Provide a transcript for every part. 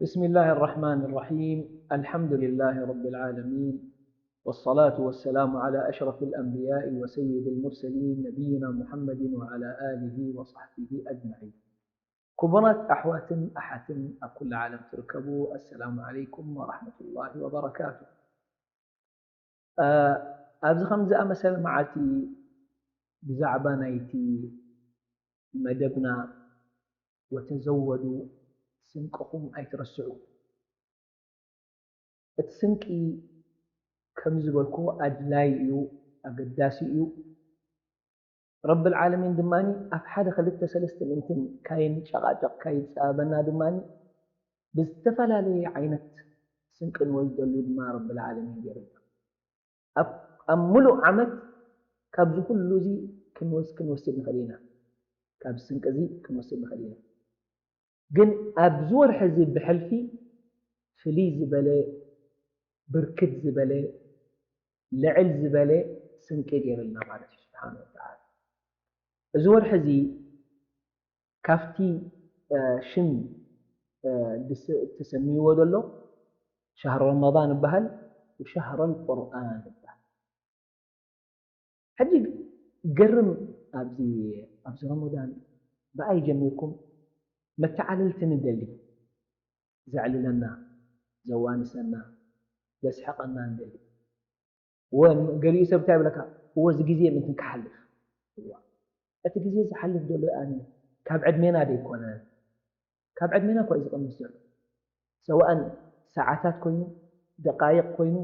بسم الله الرحمن الرحيم. الحمد لله رب العالمين. والصلاة والسلام على أشرف الأنبياء وسيد المرسلين نبينا محمد وعلى آله وصحبه أجمعين. ክቡራት ኣሕዋትን ኣሓትን ኣብ ኩሉ ዓለም ትርከቡ፣ ኣሰላሙ ዓለይኩም ወራሕመቱላሂ ወበረካቱ። እ፣ ኣብዚ ከም ዝኣመሰለ መዓልቲ ብዛዕባ ናይቲ መደብና ወተዘወዱ፣ ስንቅኹም ኣይትረስዑ። እቲ ስንቂ ከም ዝበልኩ ኣድላይ እዩ፣ ኣገዳሲ እዩ። ረብል ዓለሚን ድማ ኣብ ሓደ ክልተ ሰለስተ ምእንትን ካይንጨቓጨቕ ካይጻበና ድማ ብዝተፈላለየ ዓይነት ስንቂ ንወስደሉ ድማ ረብል ዓለሚን ገይሩና። ኣብ፣ ኣብ ሙሉእ ዓመት ካብዚ ኩሉ እዚ ክንወስ-፣ ክንወስድ ንኽእል ኢና። ካብ ስንቂ እዚ ክንወስድ ንኽእል ኢና። ግን ኣብዚ ወርሒ እዚ ብሕልፊ ፍልይ ዝበለ፣ ብርክት ዝበለ፣ ልዕል ዝበለ ስንቂ ገይሩልና ማለት እዩ ስብሓነ ወተዓላ። እዚ ወርሒ እዚ ካብቲ፣ እ፣ ሽም፣ እ፣ ድስ-፣ ተሰሚይዎ ዘሎ ሸህር ረመዳን ይበሃል፣ ወሸህረል ቁርኣን ይበሃል። ሕጂ ገርም ኣብዚ፣ ኣብዚ ረመዳን ብኣይ ጀሚርኩም መተዓለልቲ ንደሊ፣ ዘዕልለና፣ ዘዋንሰና፣ ዘስሕቐና ንደሊ። እወ፣ ገሊኡ ሰብ እንታይ ይብለካ? እወ፣ እዚ ግዜ ምእንቲ ክሓልፍ። እዋ፣ እቲ ግዜ ዝሓልፍ ዘሎ ኣነ ካብ ዕድሜና ደይኮነ? ካብ ዕድሜና እኳ እዩ ዝቐንስ ዘሎ። ሰዋእን ሰዓታት ኮይኑ፣ ደቃይቕ ኮይኑ፣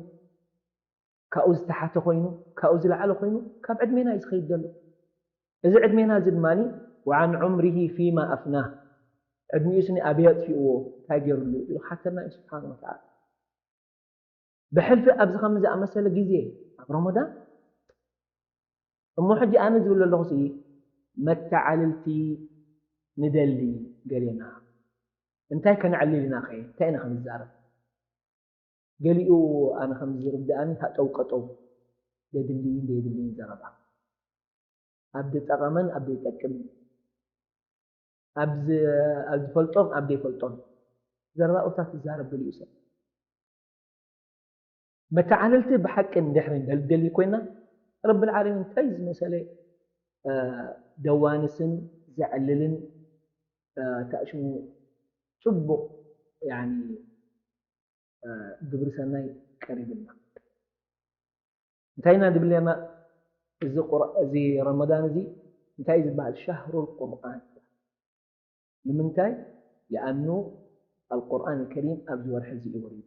ካብኡ ዝተሓተ ኮይኑ፣ ካብኡ ዝለዓለ ኮይኑ፣ ካብ ዕድሜና እዩ ዝኸይድ ዘሎ። እዚ ዕድሜና እዚ ድማ፣ "ወዓን ዑምሪሂ ፊማ ኣፍናህ"፣ ዕድሚኡስ ኣበይ ኣጥፊእዎ፣ እንታይ ገይሩሉ ኢሉ ክሓተና እዩ ስብሓነ ወተዓላ። ብሕልፊ ኣብዚ ከም ዝኣመሰለ ግዜ ኣብ ረመዳን። እሞ ሕጂ ኣነ ዝብል ዘለኹ ሲ፣ መተዓልልቲ ንደሊ ገሌና። እንታይ ከነዕልል ኢና ኸ? እንታይ ኢና ክንዛረብ? ገሊኡ ኣነ ከም ዝርድኣኒ ሃጠው ቀጠው፣ ዘድልይን ዘየድልይን ዘረባ፣ ኣብ ዝጠቐመን ኣብ ዘይጠቅምን፣ ኣብ ዝ-፣ ኣብ ዝፈልጦን ኣብ ዘይፈልጦን ዘረባኡታት ዝዛረብ ገሊኡ ሰብ። መተዓለልቲ ብሓቂ እንድሕሪ ንደሊ ኮይና፣ ረብል ዓለሚን እንታይ ዝመሰለ፣ እ፣ ደዋንስን ዘዕልልን፣ እ፣ ታሽሙ ጽቡቕ፣ ያኒ፣ እ፣ ግብሪ ሰናይ ቀሪብልና። እንታይ ኢና ድብል ኔርና? እዚ ቁር-፣ እዚ ረመዳን እዚ እንታይ እዩ ዝበሃል? ሸህሩል ቁርኣን። ንምንታይ? ሊኣኑ ኣልቁርኣን ከሪም ኣብዚ ወርሒ እዚ እዩ ወሪዱ።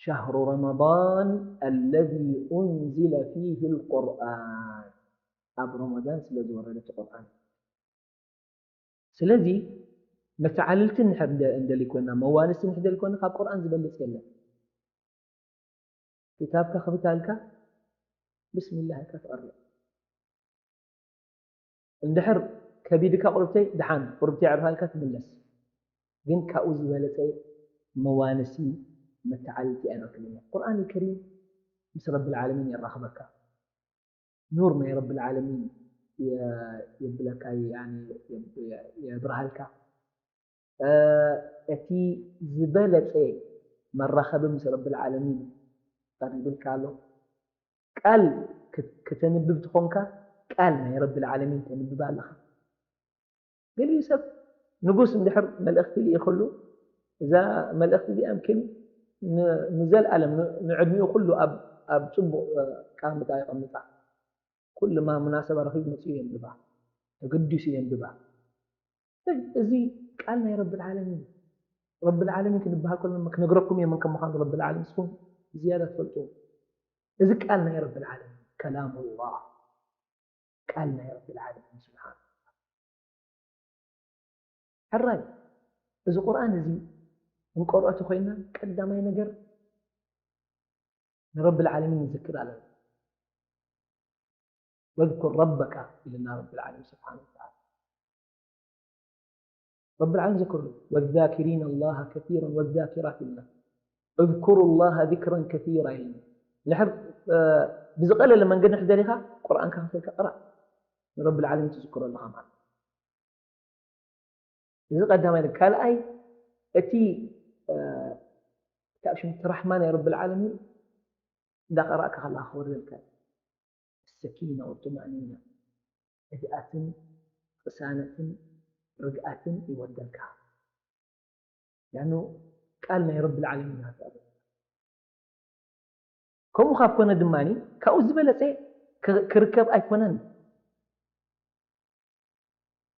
ሸህሩ ረመዳን ኣለዚ ኡንዚለ ፊሂ ልቁርኣን። ኣብ ረመዳን ስለ ዝወረደ እቲ ቁርኣን። ስለዚ መተዓልልቲ እንድሕር እንደ-፣ እንደሊ ኮይና፣ መዋንስቲ እንድሕር ደሊ ኮይና፣ ካብ ቁርኣን ዝበልጽ የለን። ክታብካ ክፍታልካ፣ ብስሚላህ ኢልካ ትቐርእ። እንድሕር ከቢድካ ቁርብተይ፣ ደሓን፣ ቁርብተይ ኣዕርፋልካ ትምለስ። ግን ካብኡ ዝበለጸ መዋንሲ መተዓልልቲ ኣይረክብን እየ። ቁርኣን ከሪም ምስ ረብል ዓለሚን የራኽበካ። ኑር ናይ ረብል ዓለሚን የ-፣ የብለካ፣ ያኒ፣ የ-፣ የ-፣ የብርሃልካ። እ፣ እቲ ዝበለጸ መራኸቢ ምስ ረብል ዓለሚን ቀሪብልካ ኣሎ። ቃል ክት-፣ ክተንብብ ትኾንካ፣ ቃል ናይ ረብል ዓለሚን ተንብብ ኣለኻ። ገሊኡ ሰብ ንጉስ እንድሕር መልእኽቲ ልኢኽሉ፣ እዛ መልእኽቲ እዚኣ ምኪን ን-፣ ንዘለኣለም፣ ን-፣ ንዕድሚኡ ኩሉ ኣብ፣ ኣብ ጽቡቕ፣ እ፣ ኣቀማምጣ የቐምጣ። ኩሉ ማ-፣ ሙናሰባ ረኺቡ መጺኡ የንብባ። ተገዲሱ የንብባ። እዚ ቃል ናይ ረብል ዓለሚን እዩ። ረብል ዓለሚን ክንበሃል ከሎ ክነግረኩም እየ መን ከም ምዃኑ ረብል ዓለሚን፣ ንስኹም ብዝያዳ ትፈልጡ። እዚ ቃል ናይ ረብል ዓለሚን፣ ከላሙላህ፣ ቃል ናይ ረብል ዓለሚን ስብሓን። ሕራይ፣ እዚ ቁርኣን እዚ ክንቀርኦ ተኾይንና ቀዳማይ ነገር ንረብል ዓለሚን ንዝክር ኣለና። ወዝኩር ረበካ ኢልና ረብል ዓለሚን ስብሓን ወተዓላ። ረብል ዓለሚን ዝክሩ፣ ወዛኪሪን ኣላህ ከሲራን ወዛኪራት ኢልና። እዝኩሩ ላህ ዚክረን ከሲራ ኢልና። እንድሕር፣ እ፣ ብዝቐለለ መንገዲ እንድሕር ደሊኻ ቁርኣንካ ከፊትካ ቅራእ። ንረብል ዓለሚን ትዝክሮ ኣለኻ ማለት እዩ። እዚ ቀዳማይ ነገር። ካልኣይ፣ እቲ ታሽም ትራሕማ ናይ ረብል ዓለሚን እንዳቀራእካ ከለካ ክወርደልካ ሰኪና ወጥማእኒና ህድኣትን ቅሳነትን ርግኣትን ይወርደልካ። ያኑ ቃል ናይ ረብል ዓለሚን ናት ከምኡ ካብ ኮነ ድማ ካብኡ ዝበለፀ ክርከብ ኣይኮነን።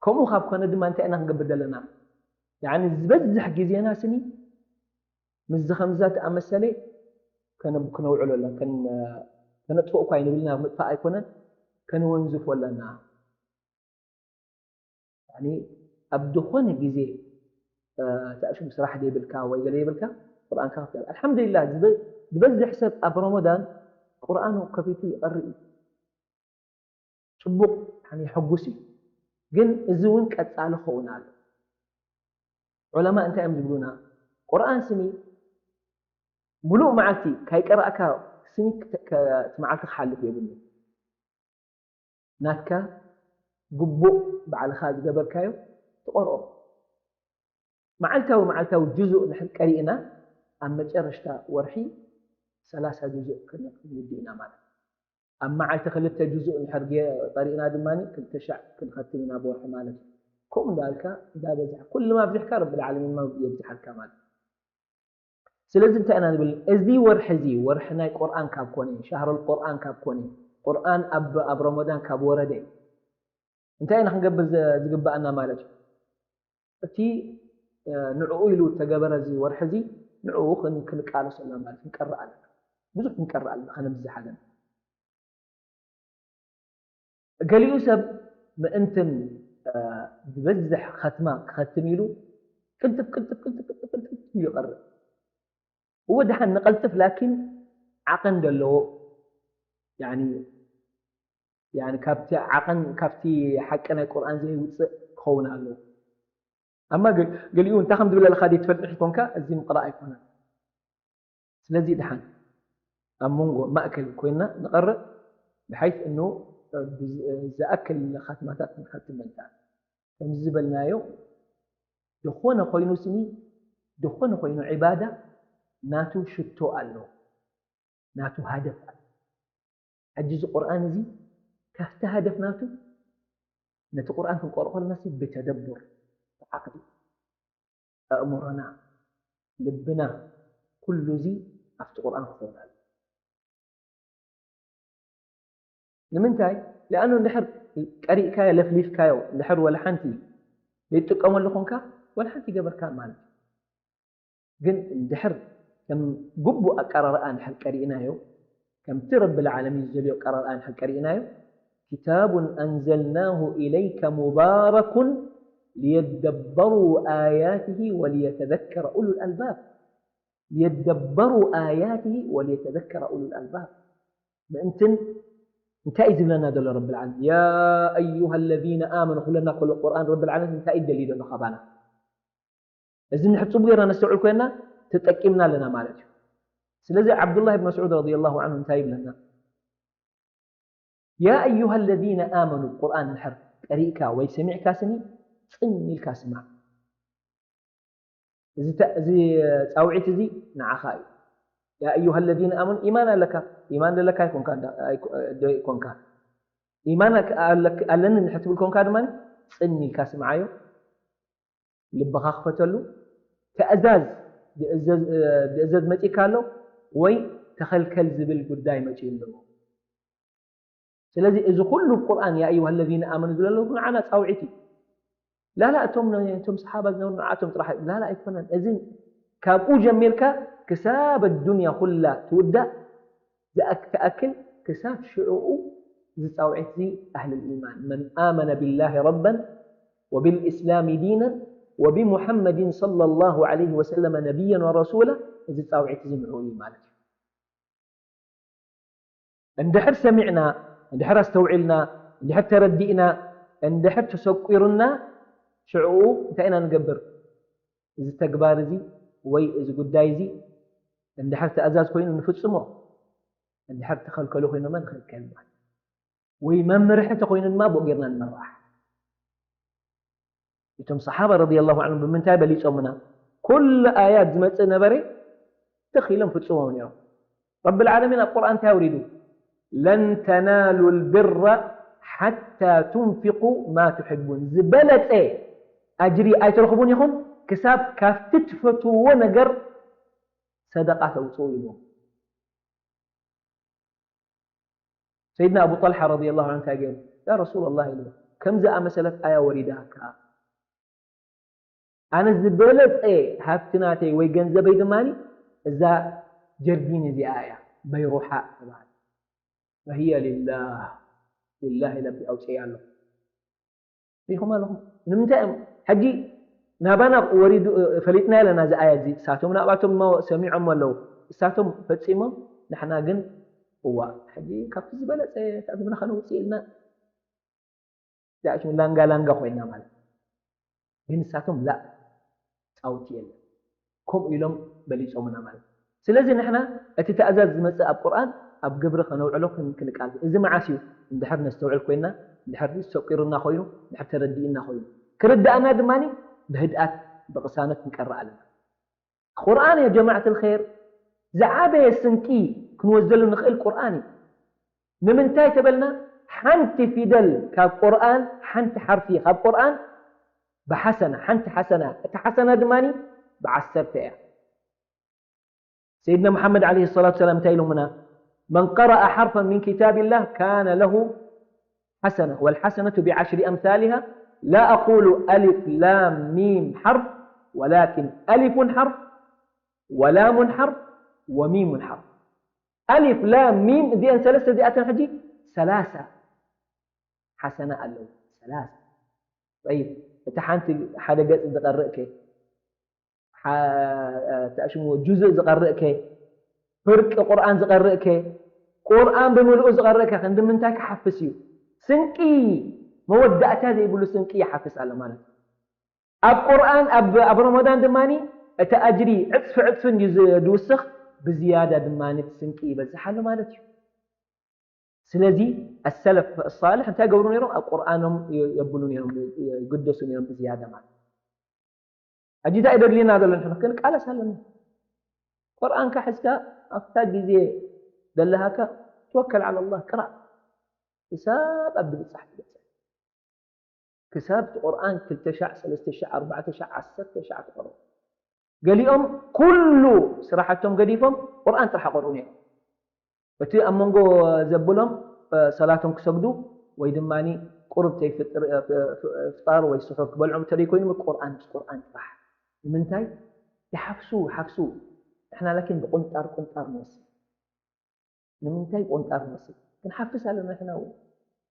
ከምኡ ካብ ኮነ ድማ እንታይ ኢና ክንገብር ዘለና? ያኒ ዝበዝሕ ግዜና ስኒ ምስዚ ከምዛ ተኣመሰለ ከነውዕሎ ኣለና። ከነጥፍኦ እኳ ይንብልና ምጥፋእ ኣይኮነን፣ ከነወንዝፎ ኣለና። ኣብ ዝኾነ ግዜ ተእሽም ስራሕ ዘይብልካ ወይ ገለ የብልካ ቁርኣንካ ክፍትል ኣልሓምዱሊላህ። ዝበዝሕ ሰብ ኣብ ረመዳን ቁርኣኑ ከፊቱ ይቐርእ እዩ። ፅቡቕ ሕጉስ እዩ። ግን እዚ እውን ቀፃሊ ክኸውን ኣሎ። ዑለማ እንታይ እዮም ዝብሉና? ቁርኣን ስኒ ሙሉእ መዓልቲ ካይቀራእካ ስኒ እቲ መዓልቲ ክሓልፍ የብሉ። ናትካ ግቡእ ባዕልኻ ዝገበርካዮ ትቐርኦ። መዓልታዊ መዓልታዊ ጁዙእ ንድሕር ቀሪእና ኣብ መጨረሽታ ወርሒ ሰላሳ ጁዙእ ክንውድእ ኢና ማለት እዩ። ኣብ መዓልቲ ክልተ ጁዙእ እንድሕር ጌ- ቀሪእና ድማ ክልተ ሻዕ ክንኸትም ኢና ብወርሒ ማለት እዩ። ከምኡ እንዳልካ እንዳበዝሕ ኩሉ ማብዚሕካ ረብል ዓለሚን የብዝሓልካ ማለት እዩ። ስለዚ እንታይ ኢና ንብል? እዚ ወርሒ እዚ ወርሒ ናይ ቁርኣን ካብ ኮነ፣ ሻህረል ቁርኣን ካብ ኮነ፣ ቁርኣን ኣብ ኣብ ረመዳን ካብ ወረደ እንታይ ኢና ክንገብር ዝግባኣና ማለት እዩ? እቲ ንዕኡ ኢሉ ተገበረ እዚ ወርሒ እዚ ንዕኡ ክንቃለሶ ኣለና ማለት ክንቀርእ ኣለና። ብዙሕ ክንቀርእ ኣለና ከነብዝሕ ኣለና። ገሊኡ ሰብ ምእንትን ዝበዝሕ ኸትማ ክኸትም ኢሉ ቅልጥፍ ቅልጥፍ ቅልጥፍ ቅልጥፍ ቅልጥፍ ኢሉ ይቐርእ። እወ ደሓን ንቐልጥፍ ላኪን ዓቐን ዘለዎ ያኒ ያኒ ካብቲ ዓቐን ካብቲ ሓቂ ናይ ቁርኣን ዘይውፅእ ክኸውን ኣለዎ። ኣማ ገ- ገሊኡ እንታይ ከም ዝብለልካ ደይ ትፈልጥ ኮንካ እዚ ምቕራእ ኣይኮነን። ስለዚ ደሓን ኣብ መንጎ ማእከል ኮይና ንቐርእ ብሓይት እኑ ዝኣክል ኻትማታት ንኸትም ምእንታ ከምዚ ዝበልናዮ ዝኾነ ኮይኑ ስኒ ዝኾነ ኮይኑ ዒባዳ ናቱ ሽቶ ኣሎ ናቱ ሃደፍ ኣሎ። ሕጂ እዚ ቁርኣን እዚ ካብቲ ሃደፍ ናቱ ነቲ ቁርኣን ክንቆርኦ ከለና ሲ ብተደቡር ብዓቕሊ ኣእምሮና ልብና ኩሉ እዚ ኣብቲ ቁርኣን ክኸውን ኣሎ። ንምንታይ? ሊኣኑ እንድሕር ቀሪእካዮ ለፍሊፍካዮ እንድሕር ወላ ሓንቲ ዘይትጥቀመሉ ኮንካ ወላ ሓንቲ ይገበርካ ማለት እዩ። ግን እንድሕር ከም ግቡእ ኣቀራርኣ እንድሕር ቀሪእናዮ ከምቲ ረብል ዓለሚን ዝደልዮ ኣቀራርኣ እንድሕር ቀሪእናዮ كتاب أنزلناه إليك مبارك ليدبروا آياته وليتذكر أولو الألباب ليدبروا آياته وليتذكر أولو الألباب ምእንትን እንታይ እዩ ዝብለና ዘሎ ረብል ዓለሚን يا أيها الذين آمنوا ክብለና ከሎ ቁርኣን ረብል ዓለሚን እንታይ እዩ ደልዩ ዘሎ ካባና እዚ ንድሕር ፅቡቅ ጌርና ነስተውዕል ኮይና ተጠቂምና ኣለና ማለት እዩ ስለዚ ዓብዱላህ ብን መስዑድ ረዲየላሁ ዓንሁ እንታይ ይብለና يا أيها الذين آمنوا ቁርኣን እንድሕር ቀሪእካ ወይ ሰሚዕካ ስኒ ፅን ኢልካ ስማዕ እዚ ተ- እዚ ፃውዒት እዚ ንዓኻ እዩ يا أيها الذين آمنوا ኢማን ኣለካ ኢማን ዘለካ ኣይኮንካ እንዳ- ኣይኮ- ዶ ይኮንካ ኢማን ኣክ- ኣለክ- ኣለኒ እንድሕር ትብል ኮንካ ድማ ፅን ኢልካ ስምዓዮ ልብኻ ክፈተሉ ትእዛዝ ዝእዘዝ መፂካ ኣሎ ወይ ተኸልከል ዝብል ጉዳይ መፂኡ ኣለዎ ስለዚ እዚ ኩሉ ቁርኣን يا أيها الذين آمنوا ዝለለኩም ንዓና ፃውዒት እዩ ላላ እቶም እቶም ሰሓባ ዝነበሩ ንዓቶም ጥራሕ ላላ ኣይኮነን እዚ ካብኡ ጀሚርካ ክሳብ ኣዱንያ ኩላ ትውዳእ ዝኣክ- ትኣክል ክሳብ ሽዑኡ እዚ ፃውዒት እዚ ኣህል ልኢማን መን ኣመነ ብላህ ረበን وبالإسلام دينا وبمحمد صلى الله عليه وسلم نبيا ورسولا እዚ ፃውዒት እዚ ንዕኡ እዩ ማለት እዩ እንድሕር ሰሚዕና እንድሕር ኣስተውዒልና እንድሕር ተረዲእና እንድሕር ተሰቂሩና ሽዕኡ እንታይ ኢና ንገብር እዚ ተግባር እዚ ወይ እዚ ጉዳይ እዚ እንድሕር ተእዛዝ ኮይኑ ንፍፅሞ እንድሕር ተኸልከሉ ኮይኖመ ንኽልከል ማለት ወይ መምርሒ ተኮይኑ ድማ ብኡ ጌርና ንመራሕ እቶም ሰሓባ ረዲየላሁ ዓንሁም ብምንታይ በሊፆምና ኩሉ ኣያት ዝመጽእ ነበረ፣ ትኽ ኢሎም ፍጽሞም ነይሮም። ረብል ዓለሚን ኣብ ቁርኣን እንታይ ኣውሪዱ? ለን ተናሉ ልብረ ሓታ ቱንፊቁ ማ ትሕቡን፣ ዝበለጸ ኣጅሪ ኣይትረኽቡን ኢኹም ክሳብ ካብቲ ትፈትውዎ ነገር ሰደቃ ተውፅኡ ኢልዎም። ሰይድና ኣቡ ጠልሓ ረዲየላሁ ዐንሁ እንታይ ገይሩ? ያ ረሱለላህ ኢልዎ፣ ከምዚ ኣመሰለት ኣያ ወሪዳካ፣ ኣነ ዝበለፀ ሃብቲ ናተይ ወይ ገንዘበይ ድማ እዛ ጀርዲን እዚኣ እያ፣ በይሩሓ ተባህለ። ፈሂየ ሊላህ፣ ሊላህ ኢለ ኣውፅኤያ ኣለኹ። ሪኢኹም ኣለኹም? ንምንታይ እዮም ሕጂ ናባና ወሪዱ? ፈሊጥና ኣለና እዚ ኣያት እዚ። እሳቶም ናብኣቶም እሞ ሰሚዖም ኣለዉ። እሳቶም ፈጺሞም፣ ንሕና ግን እዋ፣ ሕጂ ካብቲ ዝበለጸ ካብ እምነ ከነውጽእ ኢልና ዳእሽም ላንጋ ላንጋ ኮይና ማለት። ግን እሳቶም ላእ፣ ጻውቲ የለን። ከምኡ ኢሎም በሊጾምና ማለት እዩ። ስለዚ ንሕና እቲ ትእዛዝ ዝመጽእ ኣብ ቁርኣን ኣብ ግብሪ ከነውዕሎ ክን-፣ ክንቃል። እዚ መዓስ እዩ? እንድሕር ነስተውዕል ኮይና፣ እንድሕር ሰቂሩና ኮይኑ፣ እንድሕር ተረዲእና ኮይኑ። ክርዳእና ድማ ብህድኣት ብቕሳነት ክንቀርእ ኣለና። ቁርኣን ያ ጀማዓት ልኸይር ዝዓበየ ስንቂ ክንወስደሉ ንኽእል ቁርኣን እዩ። ንምንታይ ተበልና ሓንቲ ፊደል ካብ ቁርኣን፣ ሓንቲ ሓርፊ ካብ ቁርኣን ብሓሰና፣ ሓንቲ ሓሰና፣ እታ ሓሰና ድማ ብዓሰርተ እያ። ሰይድና ሙሓመድ ዓለይሂ ሰላቱ ሰላም እንታይ ኢሎምና? መን ቀረአ ሓርፈን ሚን ኪታቢላህ ካነ ለሁ ሓሰና ወልሓሰነቱ ቢዓሽሪ ኣምሳሊሃ ላ ኣቁሉ ኣሊፍ ላም ሚም ሓርፍ ወላኪን ኣሊፉን ሓርፍ ወላሙን ሓርፍ ወሚሙን ሓርፍ። ኣሊፍ ላም ሚም እዚአን ሰለስተ እዚኣተን ሕጂ ሰላሳ ሓሰና ኣለዎ። ሰላሳ። ጠይብ፣ እታ ሓንቲ ሓደ ገጽ ዝቐርእ ከ? ሓ-፣ እታ ሽሙ ጁዝእ ዝቐርእ ከ? ፍርቂ ቁርኣን ዝቐርእ ከ? ቁርኣን ብምልኡ ዝቐርእ ከ? ክንዲ ምንታይ ክሓፍስ እዩ? ስንቂ መወዳእታ ዘይብሉ ስንቂ ይሓፍስ ኣሎ ማለት እዩ። ኣብ ቁርኣን ኣብ፣ ኣብ ረመዳን ድማ እቲ ኣጅሪ ዕጽፊ ዕጽፊ እንድዩ ዝ-፣ ዝውስኽ፣ ብዝያዳ ድማ እቲ ስንቂ ይበዝሕ ኣሎ ማለት እዩ። ስለዚ ኣሰለፍ ሳልሕ እንታይ ገብሩ ነይሮም? ኣብ ቁርኣኖም የ-፣ የብሉ ነይሮም፣ ይግደሱ ነይሮም ብዝያዳ ማለት። ሕጂ እንታይ ደድልየና ዘሎ? ንሕና ክንቃለስ ኣለና። ቁርኣንካ ሒዝካ ኣብታ ግዜ ዘለሃካ ተወከል ዓለ ላህ ቅራእ። ክሳብ ኣብ ድብጻሕ ትበጽሕ። ክሳብ እቲ ቁርኣን ክልተ ሻዕ፣ ሰለስተ ሻዕ፣ ኣርባዕተ ሻዕ፣ ዓሰርተ ሻዕ ትቐርኡ። ገሊኦም ኩሉ ስራሓቶም ገዲፎም ቁርኣን ጥራሕ ይቐርኡ ነይሮም። እቲ ኣብ መንጎ ዘብሎም፣ እ፣ ሰላቶም ክሰግዱ ወይ ድማ ቁሩብ ተይፍጥር-፣ እ፣ ፍ-፣ ፍ-፣ ፍጣር ወይ ስሑር ክበልዖም እንተደይ ኮይኑ ቁርኣን፣ ቁርኣን ጥራሕ። ንምንታይ? ይሓፍሱ፣ ይሓፍሱ። ንሕና ላኪን ብቁንጣር፣ ቁንጣር ንወስድ። ንምንታይ ቆንጣር ንወስድ? ክንሓፍስ ኣለና ንሕና እውን።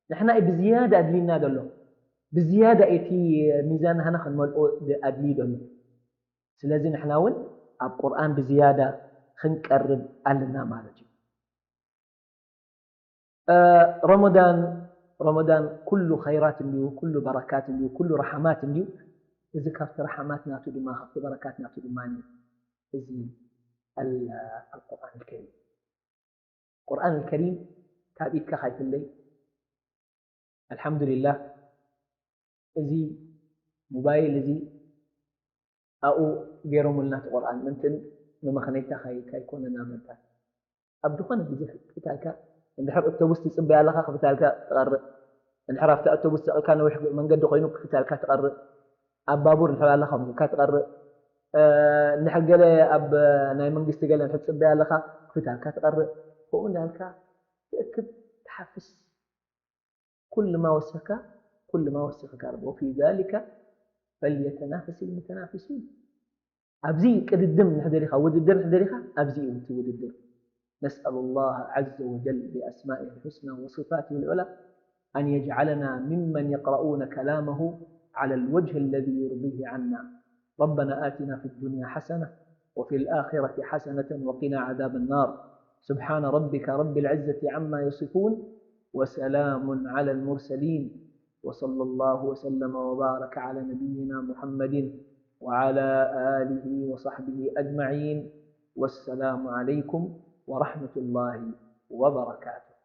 ንሕና እዩ ብዝያዳ ኣድልዩና ዘሎ። ብዝያዳ እቲ ሚዛን ናህና ክንመልኦ ኣድልዩ ዘሎ። ስለዚ ንሕና እውን ኣብ ቁርኣን ብዝያዳ ክንቀርብ ኣለና ማለት እዩ። እ፣ ረመዳን፣ ረመዳን ኩሉ ኸይራት እንድዩ፣ ኩሉ በረካት እንድዩ፣ ኩሉ ረሓማት እንድዩ። እዚ ካብቲ ረሓማት ናቱ ድማ፣ ካብቲ በረካት ናቱ ድማ እዚ ኣል-፣ ኣልቁርኣን ኣልከሪም። ቁርኣን ኣልከሪም ካብ ኢድካ ካይፍለይ። ኣልሓምዱሊላህ፣ እዚ ሞባይል እዚ ኣብኡ ገይሮምልና እቲ ቁርኣን፣ ምንትን መመኽነይታ ካይ-፣ ካይኮነና መታን። ኣብ ዝኾነ ግዜ ክፍታልካ፣ እንድሕር ኣውቶቡስ ትጽበያ ኣለኻ፣ ክፍታልካ ትቐርእ። እንድሕር ኣብቲ ኣውቶቡስ ሰቒልካ ነዊሕ መንገዲ ኮይኑ፣ ክፍታልካ ትቐርእ። ኣብ ባቡር እንድሕር ኣለኻ፣ ክፍታልካ ትቐርእ። እ፣ እንድሕር ገለ ኣብ ናይ መንግስቲ ገለ እንድሕር ትጽበያ ኣለኻ፣ ክፍታልካ ትቐርእ። ከምኡ እንዳልካ ትእክብ፣ ትሓፍስ። ኩሉ ማ ወሰኻ፣ ኩሉ ማ ወሰኻ ካርብ። ወፊ ዛሊከ ፈልየተናፈስ ልሙተናፊሱን። ኣብዚ ቅድድም እንድሕር ደሊኻ፣ ውድድር እንድሕር ደሊኻ፣ ኣብዚ እዩ እቲ ውድድር። نسأل الله عز وجل بأسمائه الحسنى وصفاته العلى أن يجعلنا ممن يقرؤون كلامه على الوجه الذي يرضيه عنا. ربنا آتنا في الدنيا حسنة وفي الآخرة حسنة وقنا عذاب النار. سبحان ربك رب العزة عما يصفون وسلام على المرسلين وصلى الله وسلم وبارك على نبينا محمد وعلى آله وصحبه أجمعين. والسلام عليكم ورحمة الله وبركاته.